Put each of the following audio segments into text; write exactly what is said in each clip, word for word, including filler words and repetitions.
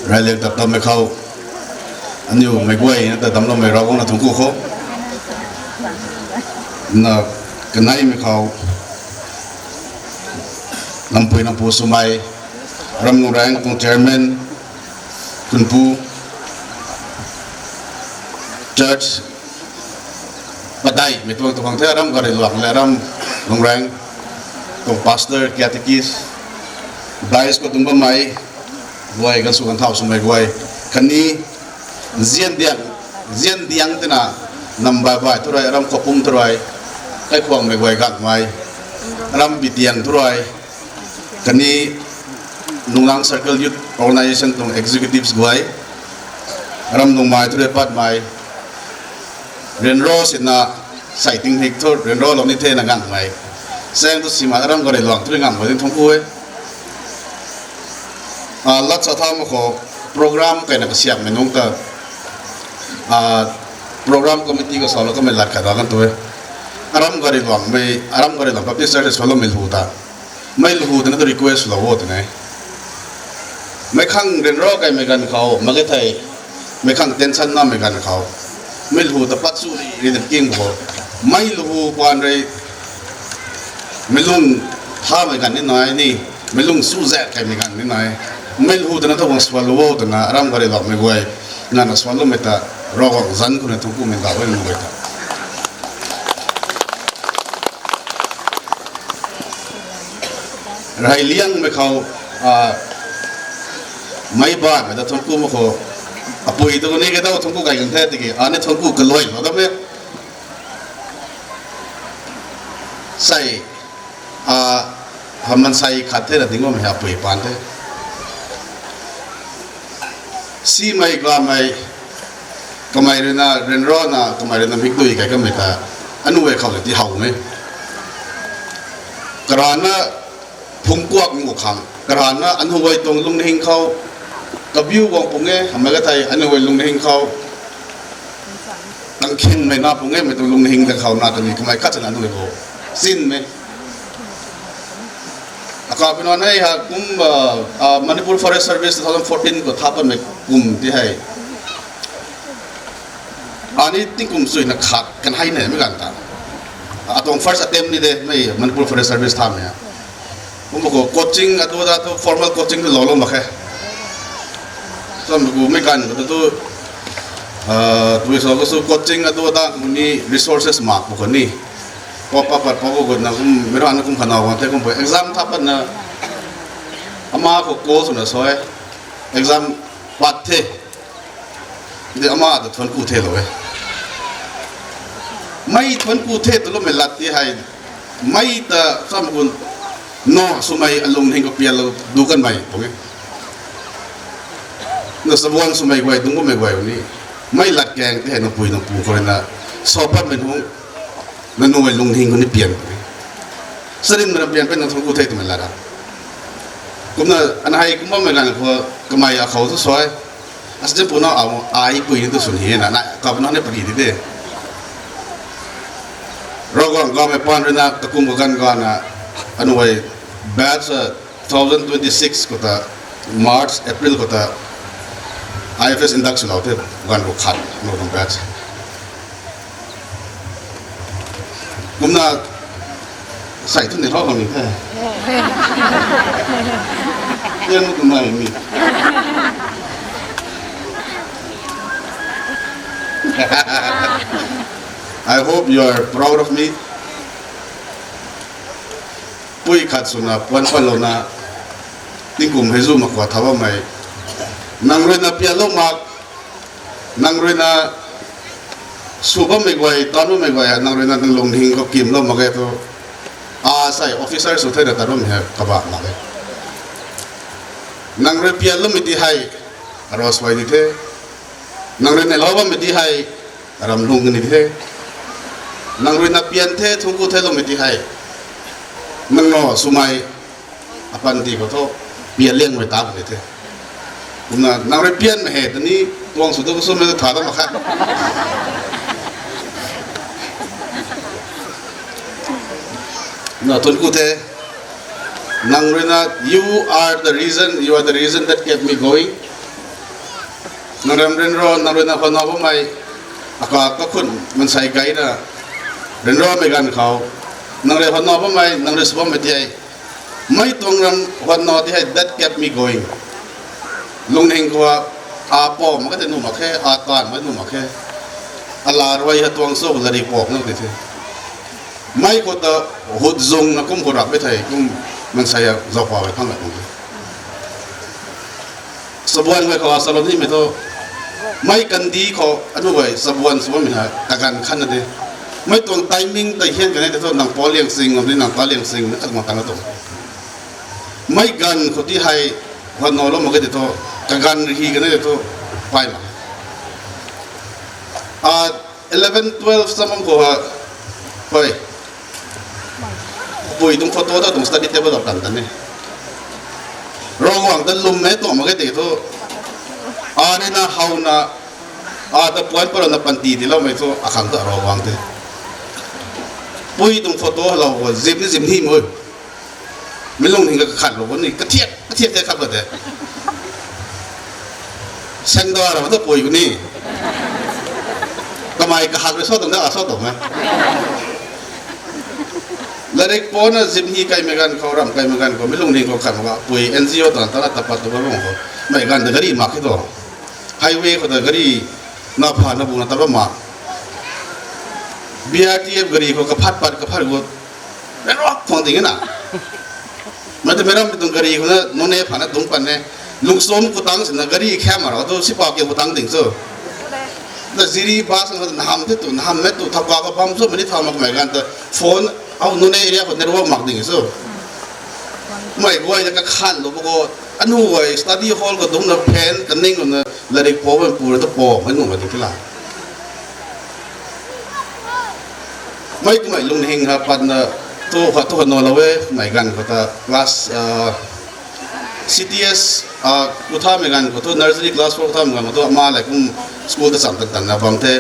Reyliang tat tammei khou, aniu mei guay na ta damloumei Ravguangc na thuancku kho. Na kaneimei khou, nampui nampu swmei, Ramlungraeng tuang chairman, khunpu, church, padeihmei tuang tuang the, Aram Gari Luang le Ramlungraeng tuang pastor, catechist, dais khou dungc bammei guay, gansw ganthau swmei guay, khatni zian diang, zian diang twna, nam bai bai thu rui, Aram Khou Pum thu rui, kaikhwangmei guay gangmei, Aram Bitiang thu rui, khatni Lunglang Circle Youth Organisation tuang executives guay, Aram Lungmei thu rui patmei, ryanra sina, sei ting hik thu ryanralou ni thena gangmei, saeng thu sima Aram Gari Luang thu rui gangmei ding thuancku e. Lat sa thau mak khou, program kaina kasiamhmei nungc ta, program committee khou salou kamei lat khat ra kan tu e. Aram Gari Luangmei, Aram Gari Luang Baptist Church swloumei lhu ta, mei lhu twna tu request lou o twna, meic khang ryanra kaimei ganv khou mak ge thei, meic khang tension namei ganv khou, mei lhu ta pat chu ri ri ta king bo, mei lhu pan rui, mei lung thamei ganv ni nai ni, mei lung chuzaek kaimei ganv ni nai, mei lhu twna tu guang swlou o twna Aram Gari Luangmei guay nana swloumei ta, Ravguangc zanc khou na thuanckumei daw e nunc guay ta. Reyliangmei khou, meic baihmei ta thuancku mak khou, apui tu ni kata thuancku kai kan the tiki, ani thuancku kaluailou dam e. Sei, a, hammansei khat the na ding bammei hei apui paan the. Simei gamei, kamei rui na ryanrana, kamei rui na mikdui kai kamei ta, aniu guay khou le ti how e. Karana phungkuak mu khang, karana aniu guay tuang lunghing khou, kabiu guang pung e, hamei ka thei aniu guay lunghing khou, tangkhingmei na pung e, mei tuang lunghing ta khou na tani kamei khat chana aniu guay khou, sinmei. Akapina nei ha kum, Manipur Forest Service two thousand fourteen khou tha patmei kum ti hei, ani tingkum suina khat kan hei neimei ganv ta, atuang first attempt ni de mei Manipur Forest Service thamei a. Kum khou coaching atu ta tu formal coaching tu loulou mak khe. Samei kumei ganv khou tu, tui sa khou su coaching atu ta kum ni resources mak pu khou ni, pop up pat pa khou gutna kum, mei rana kum khana guang the kum pui exam tha patna, ama khou call swna sa e, exam pat the, de ama ta thuancku thelou e. Mei thuancku the twloumei lat ti hei, mei ta sam gun, na swmei alunghing khou pianlou du kanmei pung e. Na sabuan swmei guay, dungc bammei guay ni, mei lat kaeng ti hei nangpui nangpu khou rui na, sa patmei nunc, nangniw guay lunghing khou ni pian pung e. Sarinmei ram pian pe na thuancku the twmei lat a. Kumna, ana hei kum bammei ganv khou, kamei akhou tu sa e. Asjin puna a, ai pui ni tu swn hi na, na, kapna ni pagi di de. Ravguangc gamei paan rui na, kakum kaganv gana, aniu guay batch, two thousand twenty-six khou ta, March, April khou ta, I F S induct swlou the, ganv khou khat, aniu tuang batch. Kumna, sei tu ni rau ni the. Tian mu kumna ni. I hope you are proud of me. Pui khat swna puan panlouna, tingkum hei zu mak khou tha bammei, nang rui na pianlou mak, nang rui na sw bammei guay, tan bammei guay, nang rui na nang lunghing khou kimlou mak ge tu, a sei officer sw thena tan bammei hei kabah mak e. Nang rui pianloumei ti hei, arosuai ni the. Nang rui na lou bammei ti hei, aram lung ni the. Nang rui na pian the, thuancku theloumei ti hei, nang na swmei, apanty khou thu, pian liangmei ta ni the. Kumna, nang rui pianmei hei ta ni, tuang sw tu swmei tha ta mak khe. Na thuancku the. Nang rui na, you are the reason, you are the reason that kept me going. Nang rui ryanra, nang rui na hotna bammei, aka kakhun mansei gayna ryanramei ganv khou, nang rui hotna bammei, nang rui sw bammei tei, mei tuang ram hotna tei hei that kept me going. Lungning khou a, a pam mak khe tei nuh mak khe, a taanv mak nuh mak khe. Ala rui hei tuang cho lari pok na ti the. Mei khou ta hut zung na kum khou rap e thei, kum mansei a zaupa e phang la kum. Sabuan gay khou salou nimei thu, mei kandih khou anu gay sabuan sw bammei hei kaganv khat na de. Mei tuang timing tei hian kanei tei thu nang pa liang sing, ngam ni nang pa liang sing na khat mak tang na tuang. Mei ganv khou ti hei hotna lou mak khe tei thu, kaganv hi kanei tei thu, pay mak. A, eleven, twelve cham bam khou ha, hoi, pui tuang photo ta tuang study table ap tan tan e. Ravguangc ta lwm e tuang mak khe tei thu, a rui na howna, a ta puan parana panty tiiloumei thu akhang ta Ravguangc the. Pui tuang photo halou khou zip ni zip ni mo. Mi lungning kakhanlou khou ni kathiak kathiak the khat khou de. Sangda ra ta pui khou ni. Kamei kahak rui sa tuang da, a sa tuang e. Lairik pona zip ni kaimei ganv khou, ram kaimei ganv khou, mi lungning khou khan mak pui N G O tan tana tapat tu bam khou, mei ganv ta gari mak khe tu. Highway khou ta gari na pha na bu na tat bam mak. B R T F gari khou kaphat pat kaphat gut, mei ruak khwang ding e na. Mei ta mei rammei tuang gari khou na nunc e pha na dungc pan e. Lungchum khou tang sina gari kha ma ra tu sipa kiu khou tang ding cho. Na Jiri bus na ham the tu, na ham e tu, thapa ka bam cho, mei ni tha mak mei ganv ta phone, au nunc e area khou network mak ding e cho. Mei guay na kakhanlou bam khou, anu guay study hall khou dungcna fan kaning na lairik pw bam pu ra ta pw mei nuh mak ding the la. Mei kummei lungning ha patna thu khat thu khat nalou e, mei ganv khou ta class, ah, C T S, ah, kuthamei ganv khou thu nursery class four kuthamei ganv khou thu ama le kum school ta cham tan tan na bam the.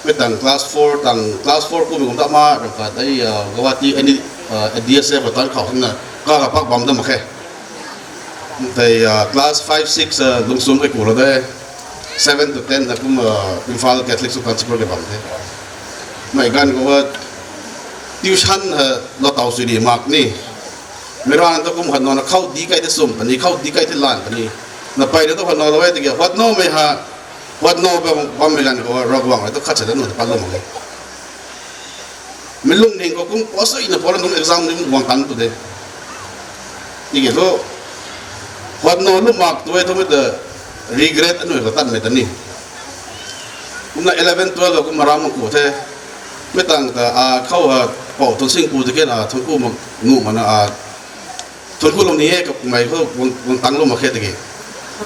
Mei tang class four tang, class four kummei kum ta ama ram khat ei, ah, Guwahati, any, ah, D S A khou tan khou na ka ka pak bam ta mak khe. Tei, ah, class five, six, ah, Lungchum kai kulou de. Seven to ten na kum, ah, Imphal Catholic School Principal kai bam the. Mei ganv khou, ah, tuition, ah, lou taw sui ni mak ni. Mei rana ta kum khat nana khou di kai te sum puni, khou di kai te lan puni. Na pey na tu khat nalou e tiki, hotnamei ha, hotna bam, bammei ganv khou, Ravguangc rui tu khat sa ta nu ta patlou mak e. Mi lungning khou kum pw suina pw ra nunc exam ni guang tan tu de. Tiki thu, hotna lou mak tu e thu mei ta regret anu khou tatmei ta ni. Kumna eleven, twelve khou kum maram mak ku the. Mei tang ta, a, khou ha, pou Thunsingpu ta kena, Thunku mak nuh mana, a, Thunku lou ni e, kamei khou guang, guang tanglou mak khe tiki.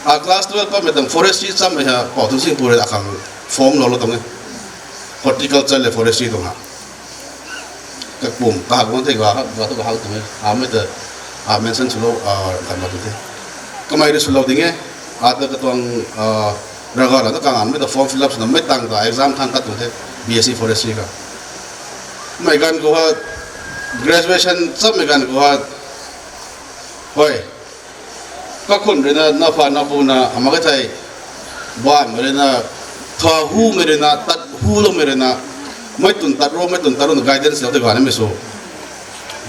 A, class twelve pammei tang forestry chammei ha, pou Thunsingpu rui akhang form lou lou tuang e. Horticulture le forestry tuang ha. Kapum, kahak guang the ga, ga tu kahak tuang e. A, mei ta, a, mention swlou, a, kan ma tu the. Kamei rui swlou ding e. A, ta katuang, a, raga la ta kang a, mei ta form fill up swna, mei tang ta exam than tat tuang the. B S C forestry ka. Mei ganv khou ha, graduation chammei ganv khou ha, hoi. Kakhun rui na, na pha na bu na, ama ka thei, bammei rui na, tha humei rui na, tat huloumei rui na, mei tun tat ro, mei tun tat ro na guidance lou tei ganv mei sw.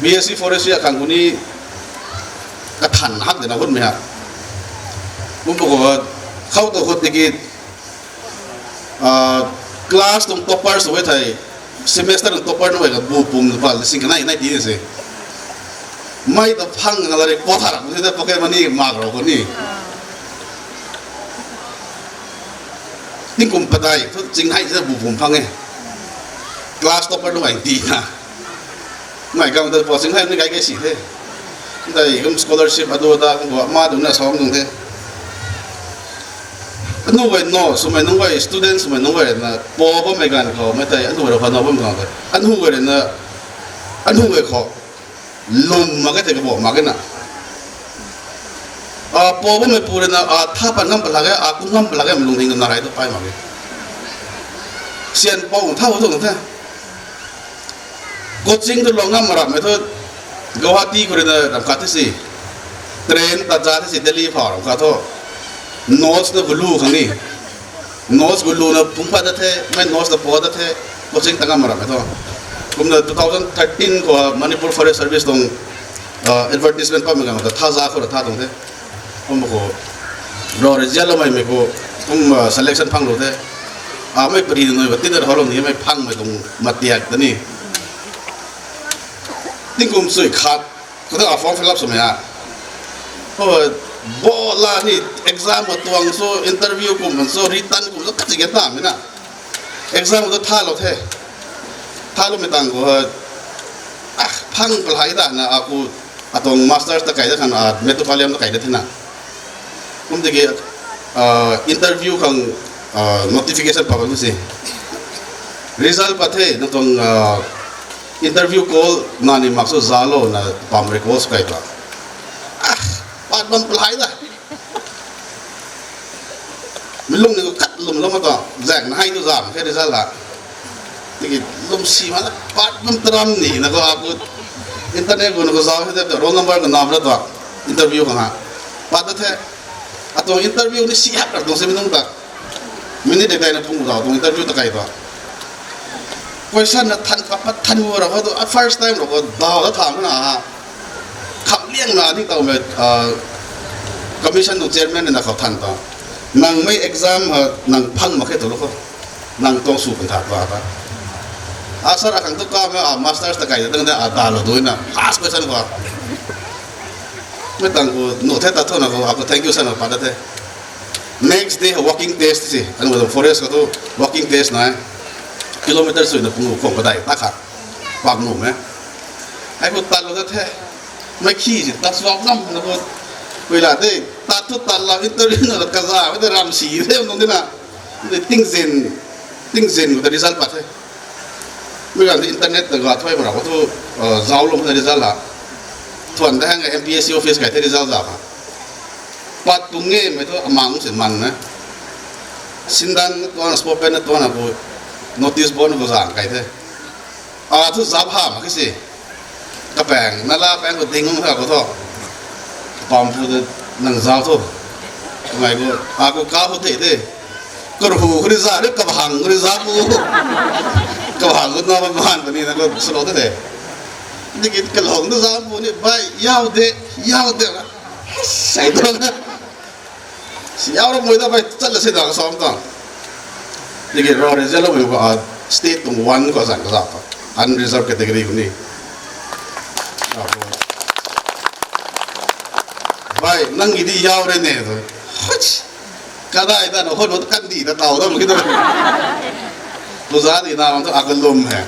B S C forestry akhang khou ni, kathan hak de na hutmei ha. Kum pu khou, khou ta hut tiki, ah, class tuang topper sw e thei, semester tuang topper na e ka bu pum pa lising kanei nai ti se. Mei ta phang na lari po tha ra kum the ta pocket money mak rou khou ni. Tingkum padeih thu chinghai se bu pum phang e. Class topper na e ti na. Mei ganv ta po chinghai ni kai kai si the. Dai kum scholarship adu ta kum ma dungc na sam dungc the. Anu guay na, swmei nunc guay, student swmei nunc guay na, po bammei ganv khou, mei tei anu guay rui kha na bam ganv khou, anu guay rui na, anu guay khou, lwm mak khe tei kabo mak khe na. A, po bammei pu rui na, a, tha pat ngam palak e, a, kum ngam palak e, mei lungning na rai tu pay mak khe. Syan pou thau tu the. Coaching tu lou ngam ma rapmei thu, Guwahati khou rui na ram khat the si. Train ta za the si, Delhi phau ram khat thu. Notes na gulu khang ni. Notes gu luna phung pat da the, mei notes ta pat da the, coaching ta ngam ram e tho. Kumna two thousand thirteen khou Manipur Forest Service tuang advertisement patmei ganv ta tha za khou ra tha tuang the. Kum khou, Rav rui zianloumei mei khou, kum selection phang lou the. Amei pari nui ba tina hou lou ni mei phangmei tuang matiak ta ni. Tingkum sui khat, khou ta form fill up swmei a. Bo la ni exam khou tuang sw, interview kum man sw, written kum sw, kati ge tamei na. Exam khou ta tha lou the. Tha loumei tang khou, phang palhai da na aku, atuang masters ta kai da khang, Mettupalayam ta kai da the na. Kum tiki, interview khang notification pa bam si. Result pat the, nang tuang interview call na ni mak sw zalo na pam request kai ta. Pat bam palhai da. Mi lung ni khou khat lwm lou ma ta, zaeng na hei tu zam khe result la. Tiki lwm si ma na, pat bam taram ni na khou aku internet khou na khou zau the, roll number khou nam ra ta, interview khang ha. Pat ta the, atuang interview ni si hak ra tuang se mi nung ta. Minute dei na pung zau tuang interview ta kai ta. Question na than pa pat than wo ra khou tu, first time ra khou dau ta tham na ha. Kham liang na ding taumei, commission tuang chairman na khou than ta. Nang mei exam ha, nang phang mak khe tu lou khou. Nang tuang sw kan tha ta ta. A sir akhang tu kamei, masters ta kai ta dang de, a dalou dui na. Last question khou. Mei tang khou, nu the ta thu na khou, aku thank you sir na pat da the. Next day, walking test si. Anu forest khou tu walking test na e. Kilometer sui na pung khou khwang padai ta khat. Pak nuh e. Ai khou tat lou ta the. Mei khi si tat suak ngam na khou. Pui la de, tat thu tat la, interview na la kaza, mei de ram si the nung di na. Tingzin, tingzin khou ta result pat the. Mei ganv internet ta ga thuy ma ra khou tu, zauclou na result la. Thuan ta hang M P S C office kai the result za kha. Pat tung nge mei thu amang si man e. Sindan na tuang, spoken na tuang na khou notice board khou zang kai the. A thu zap ha mak khe si. Kapaeng, nala paeng khou ding ung tha khou thu. Pam phu ta nang zau thu. Ngai khou, a khou ka khou the the. Karhu khou ri za, ri kabhang khou ri za pu. Kabhang khou na ba man ta ni na khou swlou the the. Tiki kalong ta za pu ni, bai, yau de, yau de. Sai tu na. Si yau ra mui ta bai chat la si da ka sam ta. Tiki Rav rui zianloumei khou, state tuang one khou zan ka za ta. Unreserved category khou ni. Bai, nang ki di yau re ne tu. Kadai ta na hon hon kandih ta tau ta mak ki ta. Puza di na tu aku lwm he.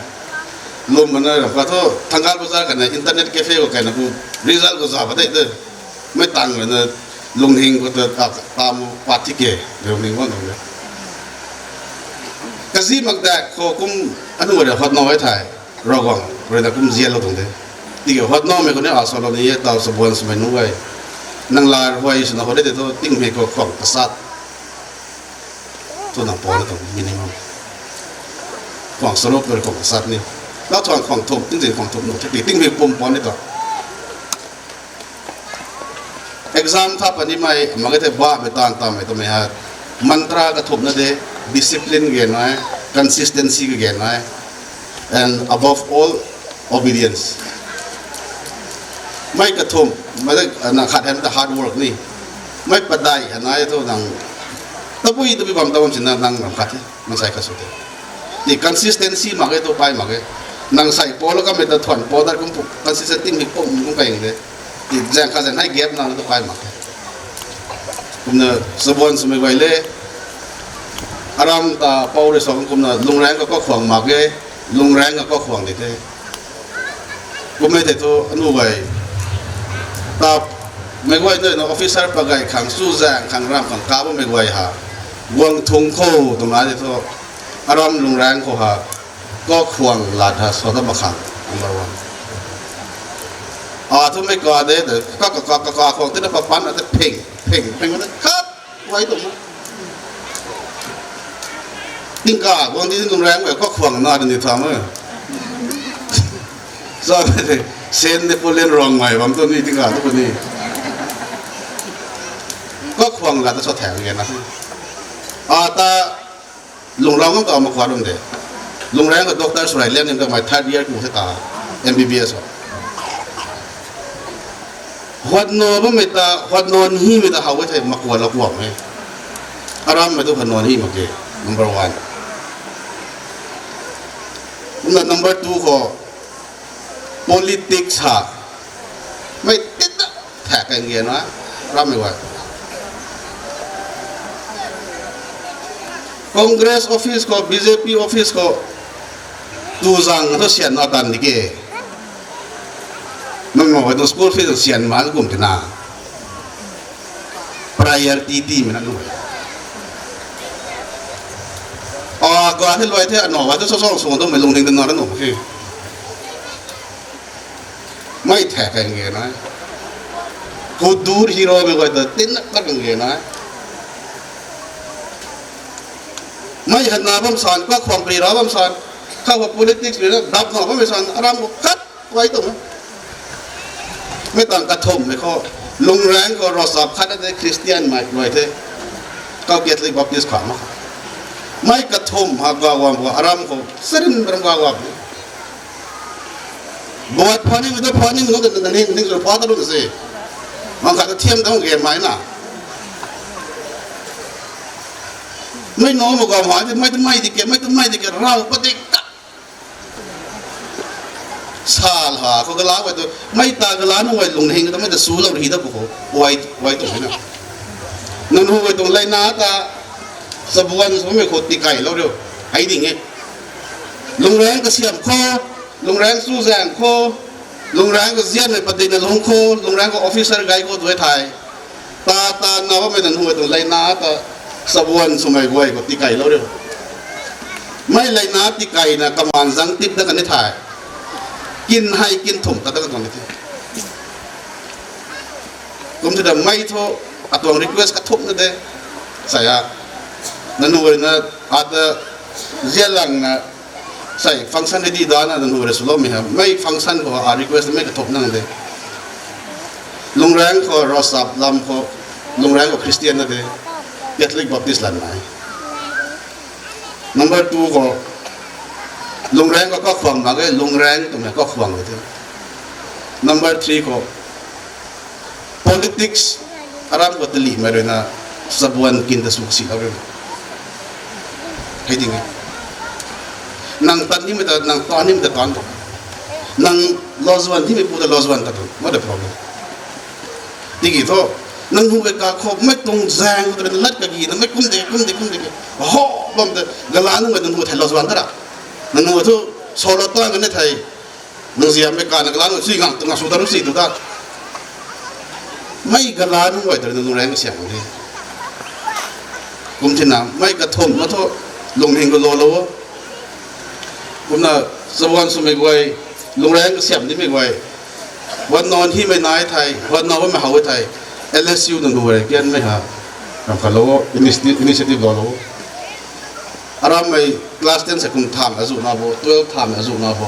Lwm mana ra ka thu Thangal Bazar kana internet cafe khou kaina khou result khou za pat de tu. Mei tang rui na lungning khou ta, ta, tamu pat thi ke, lungning guang tuang de. Kazi mak dak khou kum anu rui hotnau e thei, Ravguangc rui na kum zianlou tuang de. Tiki hotnaumei khou ni a salou ni e, tau sabuan swmei nunc guay. Nang lar huay swna hou de tei thu, tingmei khou khwang kasat. Thu nang pon tuang minimum. Khwang saruk rui khwang kasat ni. Lau thuan khwang thumh, tingzin khwang thumh nu the, tingmei pum pon ni ta. Exam tha panimei mak e thei, bamei taanv tamei twmei hei mantra kathumhna de, discipline kagenna e, consistency kagenna e, and above all, obedience. Mei kathumh, mei, nang khat hei ta hard work ni. Mei padeih hei nai thu nang tabui tabui bam ta bam sina nang ram khat the, nang sai khat sw the. Ti consistency mak e, tu pai mak e. Nang sai po la kamei ta thuan po dat kum pu, consistency mi pum kum kai de. Ti zaeng khat zaeng hei gap na tu pai mak e. Kumna sabuan swmei guay le, aram ta pou rui sa kumna Lungraeng ka kakhwang mak e, Lungraeng ka kakhwang di the. Kummei tei thu anu guay ta, mei guay tei na officer pagay khang, chuzaeng khang, ram khang kap bammei guay ha, guang thung khou twna di thu, aram Lungraeng khou ha, kakhwang lat ha sa ta mak khang, number one. A thu mei ka de, ka, ka, ka, ka, kakhwang tina papan a te phing, phing, phing, khat, guay tu ma. Tingkauh guang di Lungraeng guay kakhwang na di ni tham e. Sa, Saint Napoleon Ruangmei bam tu ni tingkauh tu ni. Kakhwang la ta sa thang ge na. A ta Lungrau ngam ta makuat bam de. Lungrang ka doctor sw rei lian ning ta mei third year ku the ta, M B B S o. Huatna bammei ta, huatna himei ta how e thei makuat la kuam e. Arammei tu huatna hi mak ke, number one. Kumna number two khou, politics ha. Mei tit na thak kan ge na, rammei guay. Congress office khou, B J P office khou, tu zang thu sian na tan di ke. Nang nau tu school fees sian ma kum tina. Priority ti mei na lu. A, gua the luai the, anau gua the, so so so tu mei lungning na ra nu ke. Mei thak kan ge na. Kudur hero mei guay ta tin na kat kan ge na. Mei hatna bam san, kakhwang pri ra bam san, khou politics mei na dap na bammei san, aram khou khat guay tu. Mei tang kathumhmei khou, Lungrang khou rosap khat na de Christian mei luai the. Khou Catholic Baptist kha ma. Mei kathumh ha gua guam khou, aram khou, sarin ram gua guam. Buat phaning mei tu phaning mei tu ning ning sw pha ta lu se. Mang khat ta thiam ta ge mei na. Mei nau ma guam ha, mei tu mei di ke, mei tu mei di ke, rau padik ta. Sal ha, khou gala guay tu, mei ta gala nu guay lungning ta mei ta su lou ri da khou, guay, guay tu na. Nang nu guay tuang leina ta, sabuan swmei khou tikai lou riu, hei ding e. Lungrang kasiam khou, Lungrang chuzaeng khou, Lungrang kazianmei padik na lung khou, Lungrang ka officer gay khou tu e thei. Ta ta na bammei nang nu guay tuang leina ta, sabuan swmei guay khou tikai lou riu. Mei leina tikaina kaman zang tip da kan e thei. Kin hei kin thumh ta da kan tuang ni the. Kum the da mei thu, atuang request kathumh na de. Sai a, nang nu guay na, ata, zianlang na, sai function hei di dana nang nu guay sw loumei ha. Mei function khou a request mei kathumh nang de. Lungrang khou rosap lam khou, Lungrang khou Christian na de, Catholic Baptist lan nai. Number two khou, Lungrang khou kakhwang mak ge, Lungrang twmei kakhwang de the. Number three khou, politics, aram khou talihmei rui na, sabuan kin ta suk si lou rui. Hei ding e. Nang tan nimei ta, nang tan nimei ta tan tu. Nang lozuan nimei pu ta lozuan ta tu. What a problem. Tiki thu, nang nu guay kakhou, mei tuang zaeng tu lat kagi na, mei kum de, kum de, kum de, ho, bam de, gala nunc guay nang nu thei lozuan ta ra. Nang nu thu, solo tan kan e thei, nang ziammei kana gala nunc sui ngang tu ngang su ta ru si tu ta. Mei gala nunc guay tu nang Lungrang kasiam de. Kum thina, mei kathumh na thu, lungning khou lou lou. Kumna, sabuan swmei guay, Lungrang kasiam nimei guay. Huatna himei nai thei, huatna bammei how e thei, L S U nang nu guay kianmei ha. Ram khat lou, initi-, initiative lou lou. Arammei class ten se kum thamh azuh na bo, twelve thamh azuh na bo.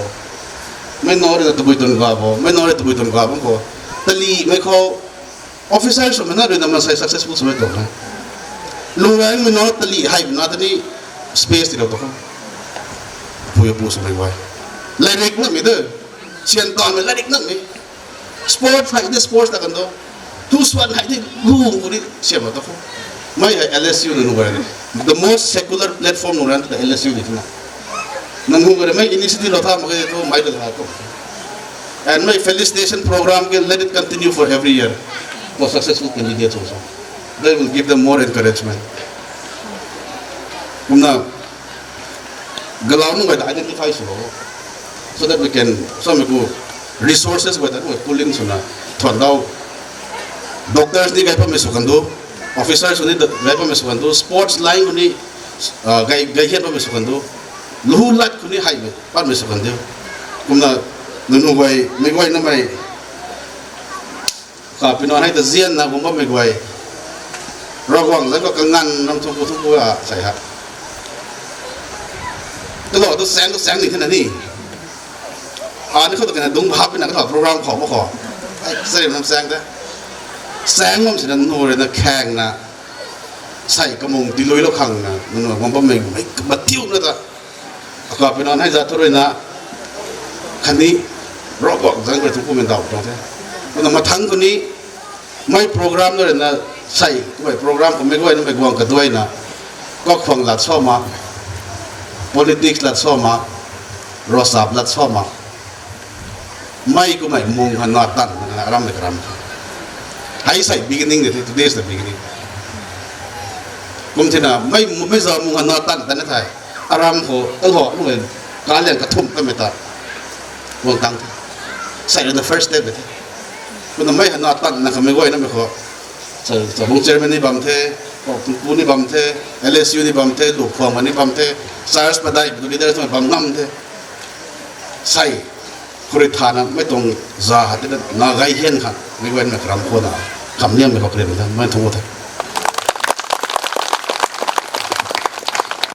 Mei nau rui na tabui tun ga bo, mei nau rui tabui tun ga bam khou. Talihmei khou, officer swmei na rui na maansei successful swmei tuang na. Lungrangmei nau talih hei na ta ni space ti lou tu khou. Pui pu swmei guay. Lairik namei de. Sian kanmei lairik namei. Sports hei de sports ta kan do. Thu swan hei de lu ku ni siam lou tu khou. Mei hei L S U nang nu guay. The most secular platform nang ran ta L S U ni tu na. Nang nu guay mei initiative lou tha mak ge tu mei ta tha tu. And mei felicitation program ke let it continue for every year for successful candidates also. They will give them more encouragement. Kumna, galau nunc guay ta identify sw lou, so that we can, samei ku resources guay ta pooling swna thuan dau. Doctors ni gay patmei sw kan du, officers ni gay patmei sw kan du, sports line ni, ah, gay, gay hian patmei sw kan du, luhu lat khou ni heimei patmei sw kan du. Kumna, nunu guay, mei guay namei, kapina hei ta zianna kum bammei guay, Ravguangc zan khou kanganv ram thungku thungku a sei ha. Kalou tu saeng tu saeng ni thena ni. Ani khou tu kena dung hap pina kalou program khou ma khou. Ai, sei nam saeng te. Saeng bam sina nu rui na khaengna. Sei kamung tiluilou khang na, nunc guang bammei, mei kamatiu na ta. Akapui na nai za thu rui na, khatni, rock walk zang rui thu kumei daw tuang the. Kumna mathang khou ni, mei program na rui na, sei, kummei program khou mei guay na mei guang kaduai na, kakhwang lat sa ma, politics lat sa ma, rosap lat sa ma, mei kummei mung hana tan na aram mei karam. Hei sei beginning de the, today is the beginning. Kum thina, mei, mei za mung hana tan tan the. Aram khou, talho, mei, kaliang kathumh tamei ta. Guang tang the. Sei rui na first step de the. Kumna mei hana tan na kamei guay na mei khou. Sa, sa bung chairman ni bam the, Pu ni bam the, L S U ni bam the, Lukhuang ni bam the, church padai, leader twmei bam ngam the. Sei, khou rui thana, mei tuang za ha tina, na gay hian khan, mei guay na karam khou na, kamliangmei khou krim the, mei thung the.